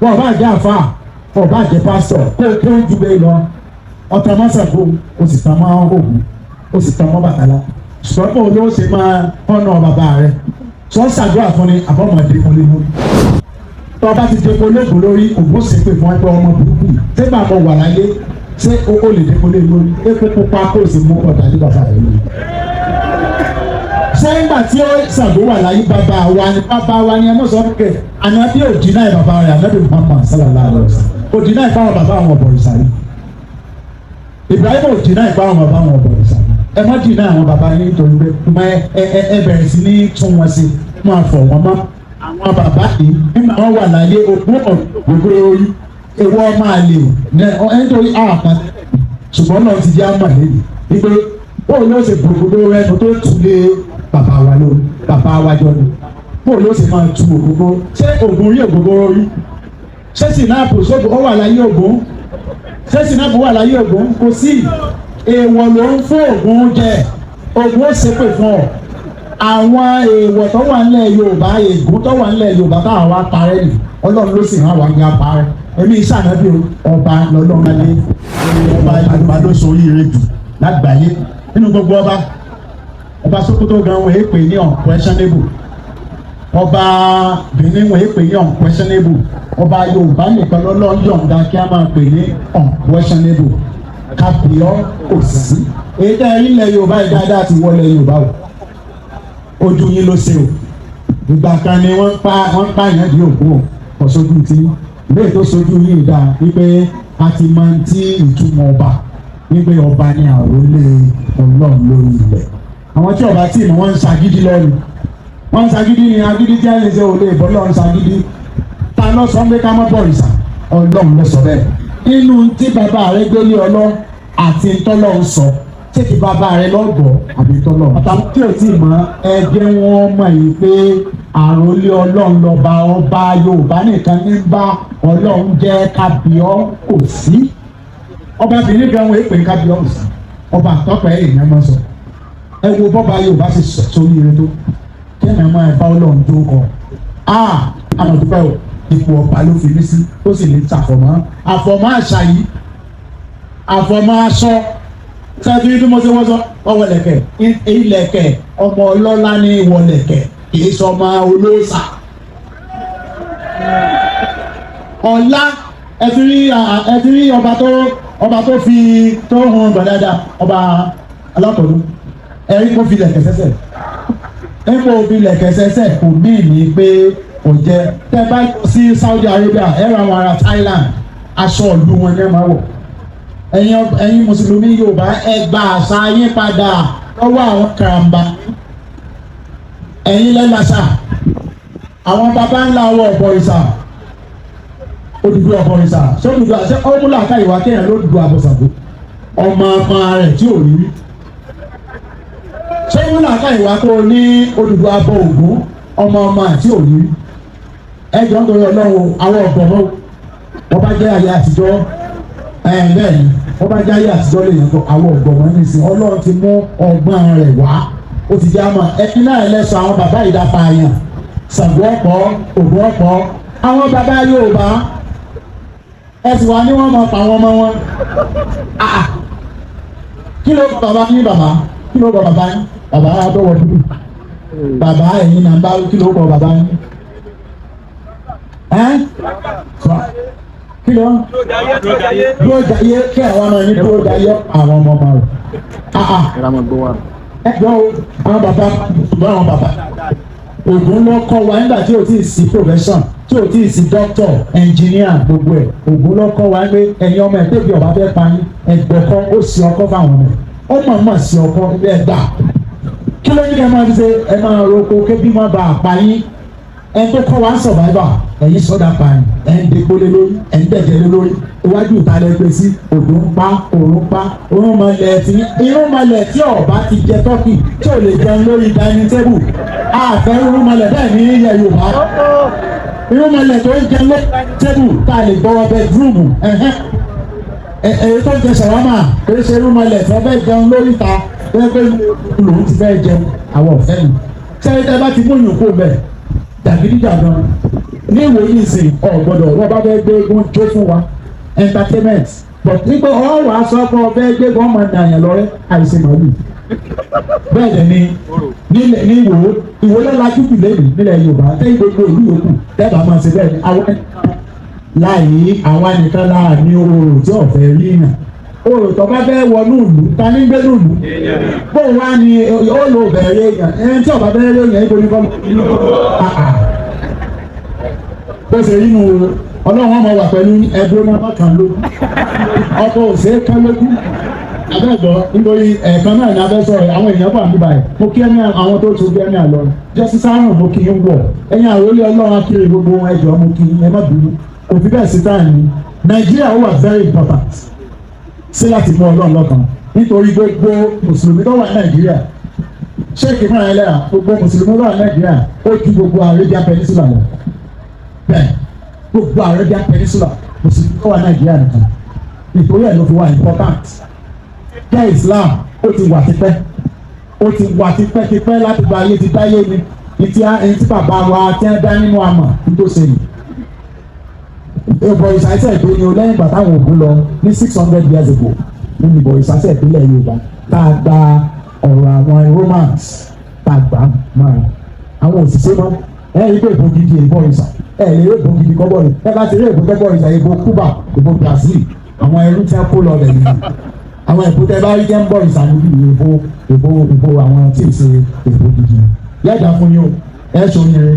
Wọn bá jẹ́ àfáà, wọn bá jẹ́ pásítọ̀, kó o kéwú ju bẹ́ẹ̀ lọ. Ọ̀tọ̀ mọ́ Ṣàngó, o sì tàn mọ́ Ògún, o sì tàn mọ́ Bàtálá. Ṣùgbọ́n bó ló ṣe máa ọ̀nà bàbá rẹ̀ sọ ṣàdúrà fún ni àbọ̀mọ̀dé mọ́lẹ́mọ́. Tó o bá ti depo lóògùn lórí, Ògún sì pè fún ẹgbẹ́ ọmọ burúkú. Ṣé bàbá wà láyé? Ṣé o lè depo lé lórí epo pupa kó o sì mú ọ̀dà ní bàbá rẹ̀ lórí? Ṣé nígbà tí ó Ṣàngó wà láyé, bàbá wa ni, bàbá wa ni. Ẹ mọ̀ sọ pé ànábì ò dínà bàbá rẹ̀. Ànábì Muhammad sallallahu alayhi wa sallam kò dínà ìfáwọn bàbá àwọn ọ̀bọ̀rìṣà yìí. Ibrahim ò dínà ìfáwọn bàbá àwọn ọ̀bọ̀rìṣà yìí. Ẹ má dínà àwọn bàbá yín nítorí pé ẹ bẹ̀rẹ̀ sí ní tún wọn sí, máa fọ̀ wọ́n mọ́. Àwọn bàbá yìí, nígbà wọn wà láyé, ogún ọ̀gbọ̀gbọ̀ orí ewu ọmọ àlè nítorí àpá. Ṣùgbọ́n náà ti jẹ́ àmọ̀ lẹ́yìn wípé bóun ló ṣe gbogbo ẹnu tó tún lé bàbá wa lórí, bàbá wa jọ ni. Bóun ló ṣe máa tu ògógó? Ṣé Ògún rí ògógó rí? Ṣé sinapu sóògùn ó wà láyé Ògún? Ṣé sinapu wà láyé Ògún? Kò sí. Èèwọ̀ ló ń fún Ògún jẹ. Ògún ó ṣépè fún ọ. Àwọn èèwọ̀ tó wà nílẹ̀ Yorùbá, ègún tó wà nílẹ̀ Yorùbá táwọn wá parẹ́ nì, Ọlọ́run ló sì rán wa ní apárẹ́. Èmi ìsànàbí ọba lọ́lọ́run alẹ́. Ọba Yorùbá ló so oríire jù lágbàáyé nínú gbogbo ọba. Ọba Sokoto gan, wọ́n èpè ní unquestionable. Ọba Benin, wọ́n èpè ní unquestionable. Ọba Yorùbá nìkan lọ́lọ́run yọ̀ǹda kí a máa pè ní unquestionable. Kábíọ́ kò sí. Èyí tẹ́ ilẹ̀ Yorùbá yìí dáadáa ti wọlé Yorùbá o, ojú yín ló ṣe o. Ìgbà kan ni wọ́n pa yẹn di òkú o, kò sójú tí ilé tó sojú yìí dáa wípé a ti máa ń tí ìtumọ̀ ọba wípé ọba ní àrólé Ọlọ́run lórí ilẹ̀. Àwọn tí ọba tí ìmọ̀, wọ́n ń ṣagídí lọ́nu, wọ́n ń ṣagídí ni. Agídí tí a lè ṣe ò lè bọ́ lọ́run ṣagídí. Ta ló sọ pé ká má bọ̀rìṣà? Ọlọ́run ló sọ bẹ́ẹ̀. Inú tí bàbá rẹ gbélé ọlọ́ àti ntọ́lọ́run sọ, ṣé ti bàbá rẹ lọ́gbọ̀ọ́ àbí tọ́lọ́? Àtàwọn tí ò tí ì mọ̀, ẹgbẹ́ wọn mọ̀ yìí pé àròlé Ọlọ́run lọ́ba. Ọba Yorùbá nìkan ní bá Ọlọ́run jẹ́ kábíọ́ kò sí. Ọba Benin gan, wọn èpè kábíọ́ kò sí. Ọba àtọ́pẹ́ èèyàn máa sọ. Ẹ wo bọ́ba Yorùbá ṣe sórí ire tó kẹ́mi máa bá Ọlọ́run tó kọ. Àwọn dúpẹ́ o. Ipò ọba ló fi mí sí, ó sì lè ṣàfọ̀mọ́ àfọ̀mọ́ àṣà yìí, àfọ̀mọ́ aṣọ sẹ́ẹ̀tì bí mo ṣe wọ́n sọ ọwọ́ lẹ̀kẹ̀ ilẹ̀kẹ̀. Ọmọ ọlọ́lá ní wọlẹ̀kẹ̀, kì í sọ ọmọ olóòṣà. Ọ̀la ẹ ti rí ọba tó fi tó hun gbàdáda, ọba alákọ̀ọ́dún. Ẹ rí kó fi lẹ̀kẹ̀ sẹ́sẹ̀. Ẹ kó fi lẹ̀kẹ̀ sẹ́sẹ̀, kò mí ní pé kò jẹ́. Tẹ́ bá sí Saudi Arabia, ẹ ra àwọn ará Thailand, aṣọ ìlú wọn ní ẹ máa wọ̀. Ẹ̀yin mùsùlùmí Yorùbá, ẹ gba àṣà yín padà lọ́wọ́ àwọn karambà. Ẹ̀yin lẹ́làṣà. Àwọn baba ńlá wọ ọ̀bọ̀rìṣà, Odùduwà ọ̀bọ̀rìṣà. Ṣé Odùduwà, ṣé ọmúlà káyìwá kéèyàn ló dùn àbọ̀sàgbò ọmọ ọmọ rẹ̀ tí ò rí rí? Ṣé ọmúlà káyìwá tó ní Odùduwà bọ Ògún, ọmọ ọmọ àti ò rí rí? Ẹ jọ ń torí Ọlọ́run, àwọn ọ̀gbọ̀n mọ́. Ọba jẹ́ ayé àtijọ́ ẹ̀, bẹ́ẹ̀ ni wọ́n bá jáyé àtijọ́ lè yàn kó àwọn ọ̀gbọ̀n wọn nísìn. Ọlọ́run ti mú ọgbọ́n rẹ̀ wá, ó ti jẹ́ àmọ́ ẹni náà lẹ́sọ̀. Àwọn bàbá ìdápa àyàn, Ṣàngó ọ̀pọ̀, Ògún ọ̀pọ̀, àwọn bàbá Yorùbá, ẹ sì wá ní wọ́n máa pa àwọn ọmọ wọn. Kí ló kọ bàbá yín? Bàbá, kí ló kọ bàbá yín? Bàbá adọ́wọ̀ dúdú, bàbá ẹ̀yin náà bá, kí ló kọ bàbá yín? Ẹ́ kí ló dúró jayé? Kí àwọn ọmọ yín dúró jayé, àwọn ọmọ ọmọ rẹ̀. Ẹ gbọ́ o, àwọn bàbá, ṣùgbọ́n àwọn bàbá, Ògún ló kọ́ wa nígbà tí o ti sí profession, tí o ti sí doctor, engineer, gbogbo ẹ̀. Ògún ló kọ́ wa pé ẹ̀yin ọmọ ẹ̀, tẹ́bi ọba fẹ́ pa yín, ẹ̀gbọ́kọ́ ó sì ọkọ́ fáwọn ọmọ ẹ̀. Ó mọ̀ mọ̀ sí ọkọ́ ẹ̀ gbà. Kí ló ní kẹ́ máa fi ṣe? Ẹ máa roko kébí má bàa pa yín. Ẹni tó kọ́ wa ń survivor, ẹ̀yin sọ́dà pa yín. Ẹ̀ ń degbó lé lórí, ẹ̀ ń dẹ̀jẹ̀ lé lórí. Iwájú ìta lẹ gbé sí. Òdò ń pa, òrùn pa, òrùn mọlẹ̀ tí irun mọlẹ̀ tí ọba ti jẹ turkey, tí ò lè jẹun lórí dining table. Àfẹ́ irun mọlẹ̀ bẹ́ẹ̀ ní ilẹ̀ Yorùbá. Irun mọlẹ̀ tó ń jẹun lórí dining table, tá a lè gbọ́wọ́ bedroom, èyí tó ń jẹ ṣàwámà, kì í ṣe irun mọlẹ̀ tí wọ́n fẹ́ jẹun lórí ìta bẹ́ẹ̀ pé lòun ti fẹ́ jẹun. Àwọn ọ̀fẹ́ ni. Sẹ́yìn tẹ́ bá ti mú ìyókù bẹ́ẹ̀, jàgídíjàgan. Ní ìwòye ìsìn, ọ̀gbọ́dọ̀ wọ́n bá fẹ́ gbé eégún jó fún wa, entertainment, but nígbà ọ̀rọ̀ aṣọ ọkọ̀ fẹ́ gbé eégún ọmọ nàyàn lọ́rẹ́ àìsè màálù. Bẹ́ẹ̀ dẹ̀ ni nílẹ̀ ní Ìwò, Ìwò lọ́la jújù lẹ́nu nílẹ̀ Yorùbá. Tẹ́yìn gbogbo ìlú yòókù tẹ́ẹ̀bà máa ṣe bẹ́ẹ̀ ni àwọn láàyè àwa nìkan láàní oòrùn tí ọ̀fẹ́ rí yàn. Oòrùn tó bá fẹ́ wọnú ìlú, ta ní gbé ìlú bóun wá ní ó lò bẹ̀rẹ̀ èèyàn. Ẹni tí ọba bẹ̀rẹ̀ èèyàn, ibo ní kọ́? Bó ṣe rí nu. Ọlọ́run ọmọ wà pẹ̀lú ẹgbẹ́ náà kan lójú, ọkọ̀ òṣèré kan lójú abẹ́gbọ́, nítorí ẹ̀ẹ̀kan náà ní abẹ́ sọ̀rọ̀. Àwọn èèyàn wà níbà yìí. Mo kí ẹni àwọn tó tó bí ẹni àlọ́ jẹ́sí sáárùn, mo kí ń wọ̀ ẹ̀yin àròlé. Ọlọ́run akiri gbogbo wọn, ẹjọ́ mo kí ẹ má bínú, kò fi bẹ́ẹ̀ sí táyà ní Nàìjíríà. Ó wà very important sí láti mú Ọlọ́run lọ́kàn, nítorí gbogbo mùsùlùmí tó wà ní Nàìjíríà, sheik Imran Ẹlẹ́yà, gbogbo mùsùlùmí tó wà ní Nàìjíríà, ó ju gbogbo Arabian Peninsula lọ. Bẹ́ẹ̀, gbogbo Arabian Peninsula, mùsùlùmí tó wà ní Nàìjíríà nìkan. Nítorí ẹ̀ ló fi wà important jẹ́ Islam. Ó ti wà tipẹ́, ó ti wà tipẹ́tipẹ́ láti gba ayé ti dáyé ni. Ní tí ẹni tí bàbá wa tí wọ́n dá nínú àmọ̀ tó ṣe nì. Ìbọ̀ ìṣàṣẹ̀ ìpè ni o. Lẹ́yìn ìgbà táwọn òkú lọ ní 600 years ago ní ìbọ̀ ìṣàṣẹ̀ ìpínlẹ̀ Yorùbá, tá a gba ọ̀rọ̀ àwọn Romans, tá a gbà mọ́ra àwọn òṣìṣẹ́ mọ́. Ẹ rí pé ìbò gidi ìbọ̀ ìṣà, ẹ lè rí ìbò gidi kọ́ bọ̀rì. Ẹ bá ti rí ìbò kọ́ bọ̀rì ìṣà, ìbò Cuba, ìbò Brazil, àwọn ẹrú tí wọ́n kó lọ bẹ̀ nìyí. Àwọn ìbò tẹ bá rí jẹ́ ń bọ̀ ìṣà níbí, ìbò àwọn tí ì ṣe ìbò gidi. Yẹ́dà fún yín o, ẹ ṣòyìn rẹ.